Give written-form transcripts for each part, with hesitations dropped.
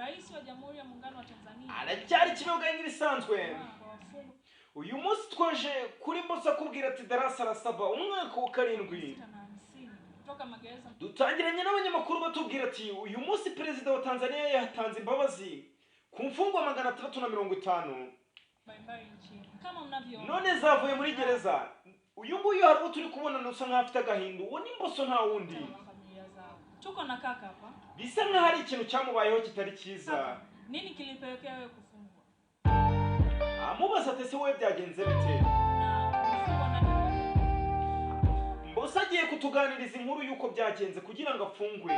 Rais wa Jamhuri ya Muungano wa Tanzania Aracyari Kiboga nk'ibisanzwe. kwa wafungwa Uyu munsi twaje kuri Mbosa akubwira ati darasa la saba, umwaka wa karindwi. 650 kutoka magereza Dutangiranye n'abanyamakuru batubwira ati uyu munsi perezida wa Tanzania yatanze imbabazi ku mfungwa 650 mbalimbali nchini. Kama mnavyoona, none zavuye muri gereza. Uyu nguyu hari uwo turi kubona usa nkaho afite agahinda, uwo ni Mboso, nta wundi. na familia zao. Tuko na kaka hapa. Bisa nkaho hari ikintu cyamubayeho kitari cyiza. Kaka, nini kilipelekea wewe kufungwa? Amubaza ati ese wowe byagenze bite? Na ulifungwa na nini? Mboso agiye kutuganiriza inkuru y'uko byagenze kugira ngo afungwe.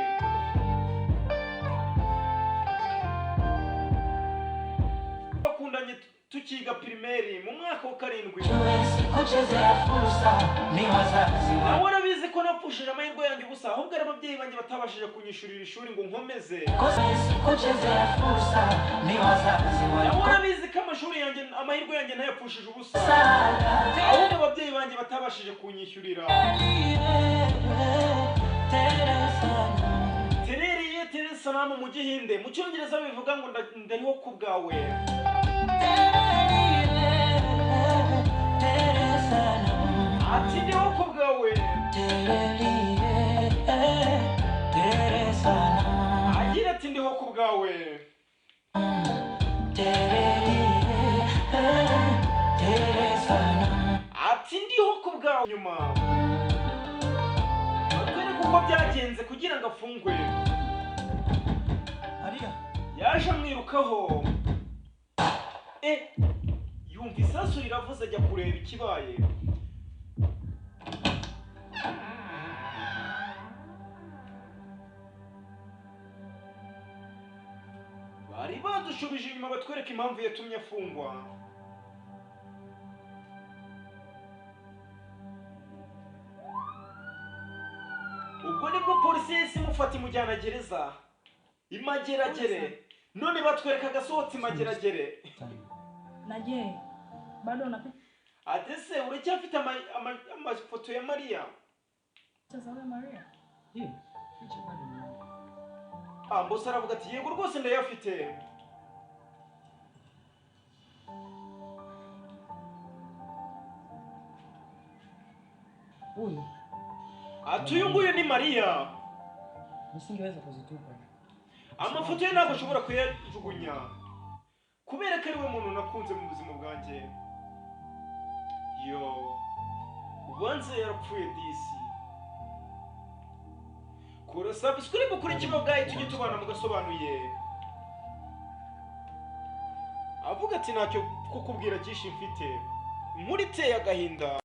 Bakundanye tukiga primaire mu mwaka wa karindwi. Kuchezea fursa ni wazazi wa Nawe arabizi ko napfushije amahirwe yanjye ubusa, ahubwo ari ababyeyi banjye batabashije kunyishyurira ishuri ngo nkomeze. Kuchezea fursa ni wazazi Nawe wa arabizi ko amashuri yanjye, amahirwe yanjye ntayapfushije ubusa, Sala ahubwo ababyeyi banjye batabashije kunyishyurira. Tereriye tere salamu mu Gihinde, mu Cyongereza bivuga ngo ndariho ku bwawe. Ati ndiho ku bwawe. Agira ati ndiho ku bwawe. Ati ndiho ku bwawe. Nyuma batwereke uko byagenze kugira ngo afungwe. Maria. Yaje amwirukaho, e yumva isasu riravuze, ajya kureba ikibaye. Bari badushubije inyuma batwereka impamvu yatumye afungwa. Ubwo nibwo polisi yahise imufata imujyana gereza imageragere. None batwereka agasohotse imageragere. Na je, bado una picha Ati ese uracyafite amafoto ya Mariya? za huyo Maria? Ndiyo, picha bado ninayo. Ambose aravuga ati yego rwose ndayafite. Huyu Ati uyu nguyu ni Mariya. nisingeweza kuzitupa. Amafoto ye ntabwo ashobora kuyajugunya kubera ko ari we muntu nakunze mu buzima bwanjye. Yo, ubanza yarapfuye disi. Kora subscribe kuri Kibogayi tujye tubana mugasobanuye. Avuga ati ntacyo kukubwira cyinshi mfite, inkuru iteye agahinda.